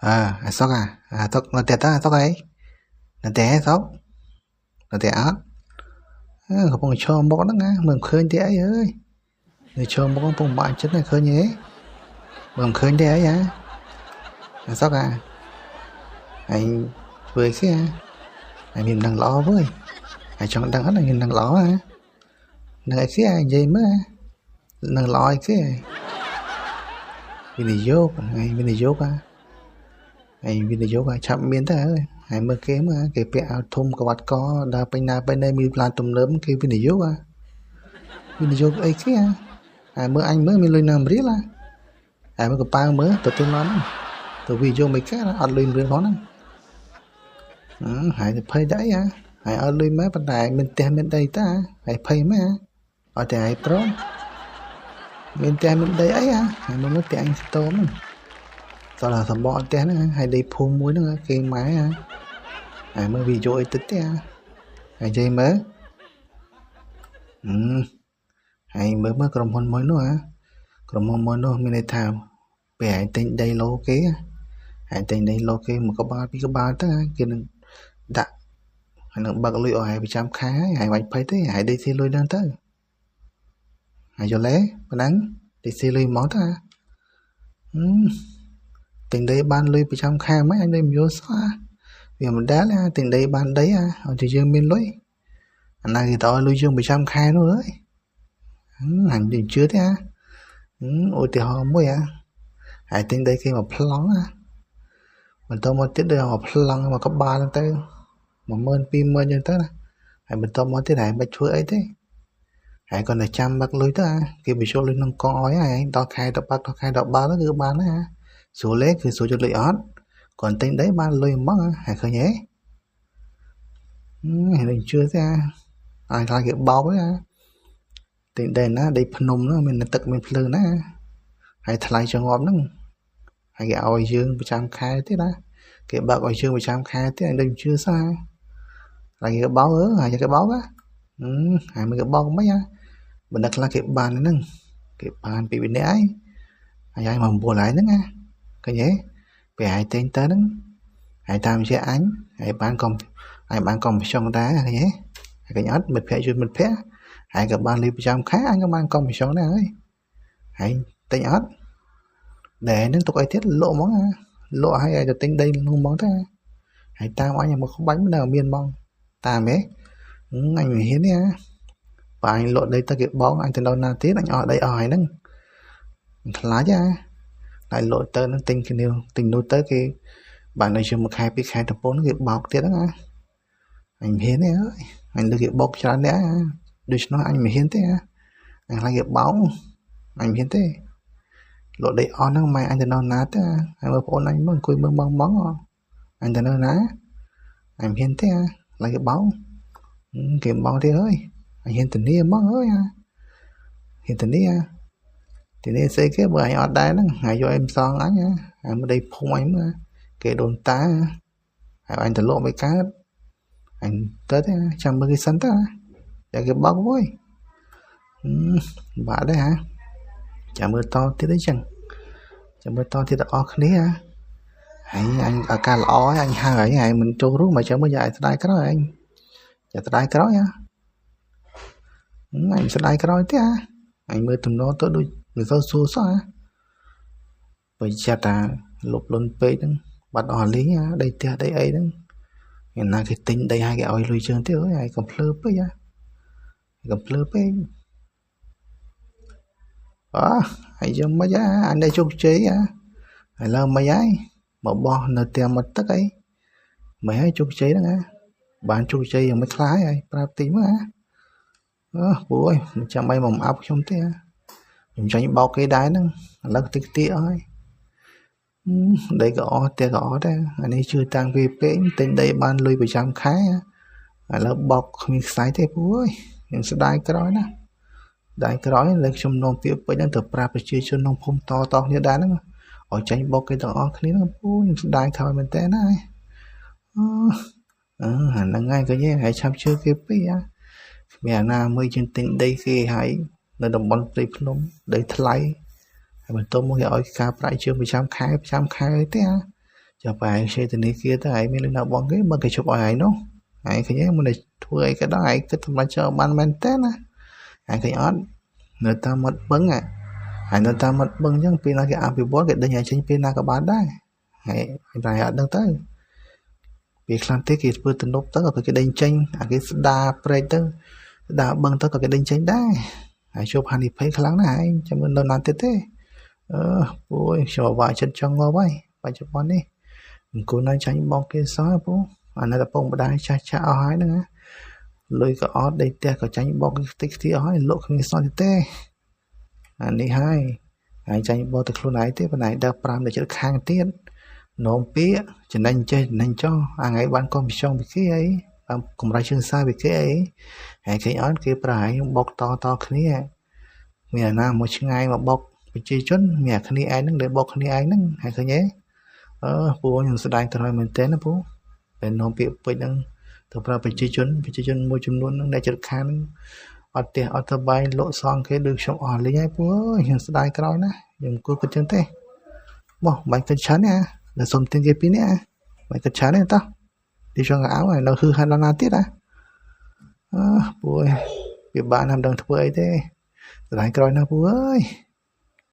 អើអាសុកអាអាសុកនៅផ្ទះតើអាសុកអីនៅផ្ទះឯសុកនៅផ្ទះអត់អឺកំពុងឈរមុខហ្នឹងណាមើលមិនឃើញទេអីអើយនៅឈរមុខកំពុងបាក់ចិត្តណាឃើញទេមើលមិនឃើញទេអីអាអាសុកអាឯងធ្វើអីគេអាឯងមានដំណឹងល្អវើយឯងចង់ដឹងអត់ឯងមានដំណឹងល្អអានឹងអីគេឯងនិយាយមើលនឹងល្អអីគេវិនិយោគឯងវិនិយោគអាឯងវិនិយោគអាឆាប់មានទៅហើយហើយមើលគេមើលគេពាក់អាវធំក្បាត់កដើរពេញណាពេញណីមានផ្លាទំនើបគេវិនិយោគអាវិនិយោគអីគេអាហើយមើលអញមើលមានលុយណាមរៀលអាហើយមើលកប៉ៅមើលទៅទិញមកហ្នឹងទៅវិនិយោគមិនកើតអត់លុយរៀលផងហ្នឹងហើយទៅភ័យតែអីអាហើយអត់លុយមកប៉ុន្តែមានផ្ទះមានដីតាហើយភ័យមកអត់តែឲ្យព្រមមានផ្ទះមានដីអីអាហើយមើលផ្ទះអញស្ទមហ្នឹងតោះសម្បកផ្ទះហ្នឹងហើយដីភូមិមួយហ្នឹងគេម៉ែអាហើយមើលវីដេអូអីទៅទេហើយនិយាយមើលហើយមើលមើលក្រុមហ៊ុនមួយនោះអាក្រុមហ៊ុនមួយនោះមានន័យថាពេលឯងទិញដីឡូគេឯងទិញដីឡូគេមួយក្បាលពីរក្បាលទៅគេនឹងដាក់ហើយនឹងបើកលុយឲ្យឯងប្រចាំខែហើយបាច់ភ័យទេហើយដីស៊ីលុយហ្នឹងទៅហើយយល់ទេប៉ុណ្ណឹងដីស៊ីលុយហ្មងទៅទិញដីបានលុយប្រចាំខែមិនអញមិនយល់សោះវាមិនដែលទិញដីបានដីឲ្យតែយើងមានលុយអាណាគេតឲ្យលុយយើងប្រចាំខែនោះអើយអញមិនជឿទេអាឧទាហរណ៍មួយអាហើយទិញដីគេមកប្លង់អាបន្តមកទៀតដូចមកប្លង់មកក្បាលហ្នឹងទៅ10000 20000ចឹងទៅណាហើយបន្តមកទៀតហើយមិនធ្វើអីទេហើយគាត់តែចាំបាក់លុយទៅអាគេបញ្ចូលលុយក្នុងកងឲ្យហើយដល់ខែទៅបាក់ដល់ខែដល់បាល់ទៅគឺបានណាស្រួលទេគឺស្រួលជិតលុយអត់គាត់ទិញដីបានលុយហ្មងហើយឃើញទេហើយនឹងជឿទេអាយខ្លាចគេបោកទេអាទិញដីណាដីភ្នំហ្នឹងមានទឹកមានភ្លើងណាហើយថ្លៃចងប់ហ្នឹងហើយគេឲ្យយើងប្រចាំខែទៀតណាគេបើកឲ្យយើងប្រចាំខែទៀតឲ្យដូចជឿសោះហើយគេបោកអឺហើយគេបោកហើយមិនគេបោកមិនហ៎បណ្ឌិតខ្លះគេបានហ្នឹងគេបានពីវិន័យហើយហើយមក9ហើយហ្នឹងណាឃើញទេពេលហើយទិញទៅហ្នឹងហើយតាមជាអញហើយបានកុំហើយបានកុំប្រចង់ដែរឃើញទេហើយឃើញអត់មិត្តភក្តិជួយមិត្តភក្តិហើយក៏បានលុយប្រចាំខែអញក៏បានកុំប្រចង់ដែរហើយហើយទិញអត់ដែលហ្នឹងទុកអីទៀតលក់ហ្មងលក់ឲ្យឲ្យទៅទិញដីនោះហ្មងទៅហើយតាមអញមកក្បាច់មិនដល់មានហ្មងតាមហ៎អញមិនហ៊ានទេបើអញលក់ដីទៅគេបោកអញទៅដល់ណាទៀតអញអស់ដីអស់ហើយហ្នឹងខ្លាចហ៎តែលក់ទៅនឹងទិញគ្នាទិញនោះទៅគេបាននៅជាមួយខែពីរខែដំបូងគេបោកទៀតហ្នឹងអញមិនហ៊ានទេអើយអញលើគេបោកច្រើនដែរដូច្នោះអញមិនហ៊ានទេអញខ្លាចគេបោកអញមិនហ៊ានទេលក់ដីអស់ហ្នឹងម៉ែអញទៅនៅណាទៅហើយមើលប្អូនអញមើលអង្គុយមើលបងបងអញទៅនៅណាអញមិនហ៊ានទេខ្លាចគេបោកគេបោកទៀតអើយអញហ៊ានធានាហ្មងអើយហ៊ានធានាទីនេះស្អីគេបើអញអត់ដែរហ្នឹងហើយយកអីផ្សងអញហើយមកដីភូមិអញមើលគេដូនតាហើយអញទៅលក់មិនកើតអញទៅទេចាំមើលគេសិនទៅតែគេបោកមួយបាក់ដែរហ่าចាំមើលតទៀតអីចឹងចាំមើលតទៀតដល់អស់គ្នាហើយអញអាការល្អហើយអញហើយហើយមិនចូលរួមមកចាំមើលយ៉ាឲ្យស្ដាយក្រោយអញយ៉ាស្ដាយក្រោយអញស្ដាយក្រោយទេអញមើលទំនោរទៅដូចមិនសូវសួរសោះបើចាត់តាលុបលុនពេកហ្នឹងបាត់អស់លីងដីផ្ទះដីអីហ្នឹងឯណាគេទិញដីឲ្យគេឲ្យលុយជើងទៀតហើយកុំភ្លើពេកកុំភ្លើពេកអើហើយយើងមិនអានេះជោគជ័យឥឡូវមិនហើយមកបោះនៅផ្ទះមកទឹកអីមិនហើយជោគជ័យហ្នឹងបានជោគជ័យយ៉ាងមិនខ្លាចហើយប្រាប់តិចមើលអើពូអើយមិនចាំបាច់មកអាប់ខ្ញុំទេខ្ញុំចាញ់បោកគេដែរហ្នឹងឥឡូវតិចតិចអស់ដីក៏អស់ផ្ទះក៏អស់ដែរអានេះជឿតាំងពីពេកទិញដីបានលុយប្រចាំខែឥឡូវបោកគ្មានខ្សែទេពូអើយខ្ញុំស្ដាយក្រោយណាស្ដាយក្រោយលើខ្ញុំនាំពាក្យពេចន៍ហ្នឹងទៅប្រាប់ប្រជាជនក្នុងភូមិតតគ្នាដែរហ្នឹងឲ្យចាញ់បោកគេទាំងអស់គ្នាហ្នឹងពូខ្ញុំស្ដាយក្រោយមែនតើណាអឺអាហ្នឹងហើយក៏យេហើយឆាប់ជឿគេពេកគ្មានអាណាមួយជាងទិញដីគេហើយនៅតំបន់ព្រៃភ្នំដីថ្លៃហើយបន្តមកគេឲ្យការប្រាក់ជើងប្រចាំខែប្រចាំខែទេ ចាប់ឯងខ្ចីធនាគារទៅឯងមានលុយណាបងគេ បើគេជប់ឲ្យឯងនោះ ឯងឃើញទេ? មុនតែធ្វើអីក៏ដោយ ឯងគិតសម្រាប់ចោលបានមែនតើណា ឯងឃើញអត់? នៅតាមមាត់បឹង ហើយនៅតាមមាត់បឹងអញ្ចឹង ពេលណាគេអភិវឌ្ឍ គេដេញឲ្យចេញពេលណាក៏បានដែរ ហើយតែអត់ដឹងទៅ ពេលខ្លះទេគេធ្វើទំនប់ទៅក៏គេដេញចេញ អាគេស្ដារព្រែកទៅ ស្ដារបឹងទៅក៏គេដេញចេញដែរ ហើយជួបហានិភ័យខ្លាំងណាស់ ឯងចាំនៅណាទៀតទេ? អឺពូអើយ ខ្ញុំអាវ៉ាចិត្តចង់ងាប់ហើយ បច្ចុប្បន្ននេះ អង្គុយនៅចាញ់បងគេសោះពូ អានៅតែពងម្ដាយចាស់ចាស់អស់ហើយហ្នឹងណា លុយក៏អត់ ដីផ្ទះក៏ចាញ់បោកខ្ទេចខ្ទីអស់ហើយ លក់គ្មានសល់ទៀតទេ។ អានេះហើយ ហើយចាញ់បោកទៅខ្លួនឯងទេ ប៉ុន្តែដើរ5ទៅចិត្តខាងទៀត នោមពាក្យចំណេញចេះចំណេញចោះ អាថ្ងៃបានកុំពិចង់ពីគេអី បានកម្រៃជើងសារពីគេអី ហើយឃើញអត់? គេប្រើឲ្យបោកតតគ្នា មានអាណាមកឆ្ងាយមកបោកប្រជាជន មានអាគ្នាឯងហ្នឹងដែលបោកគ្នាឯងហ្នឹង ហើយឃើញទេ? អឺពូខ្ញុំស្ដាយក្រោយមែនតើណាពូ តែនោមពាក្យពេចហ្នឹងទៅប្រើប្រជាជន ប្រជាជនមួយចំនួនហ្នឹងដែលចិត្តខាងហ្នឹង អត់ផ្ទះអត់តបែង លក់សងគេដូចខ្ញុំអស់លីងហើយពូអើយ ខ្ញុំស្ដាយក្រោយណា ខ្ញុំគួរគិតចឹងទេ បោះបាញ់គិតច្រើនណា ដែលសុំទិញគេពីរនាក់ បាញ់គិតច្រើនទេ តោះទីចង់កៅហើយនៅហឺហាត់ដល់ណាទៀតណា? អឺពូអើយ វាបានណាស់ មិនដឹងធ្វើអីទេ ស្ដាយក្រោយណាស់ពូអើយ។